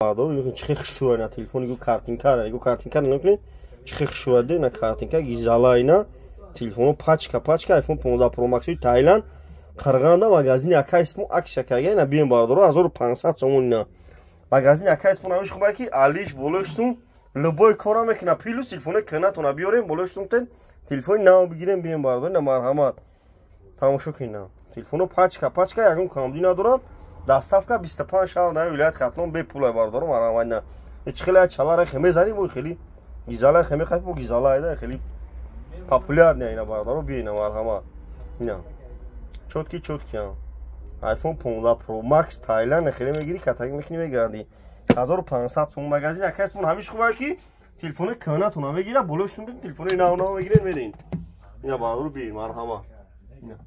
Бардор, чӣ хел хушрӯ ина телефони гу картинка, гу картинка накунед, чӣ хел хушрӯ ина картинка гизала ина телефоно пачка пачка iPhone 15 Pro Max Таиланд Қарғанда магазини Акай Исмон акция карга ина бием бардоро 1500 сомон ина. Магазини Акай Исмон ҳамиш хуба ки алиш болош сум любой кора мекуна плюс телефони кӯнатона биёрем болош сум тен телефони нав бигирем бием бардор ина марҳамат тамошо кунед телефоно пачка пачка ягон камбудӣ надоранд доставка 25 шаҳр на вилоят Хатлон бепул бардоро марҳамат ина ҳеч хеле чалара хе мезани бо хели гизала хе мехай бо гизала айда хели популярный ина бардоро биё ина марҳамат ина чёткий чёткий iPhone 15 Pro Max Таиланд хеле мегири катаги мекунӣ мегардӣ 1500 сом магазин Акай Исмон ҳамиш хуба ки телефони кӯҳнатона мегира болош телефони нав нав мегирен мерин ина бардоро биё марҳамат ина.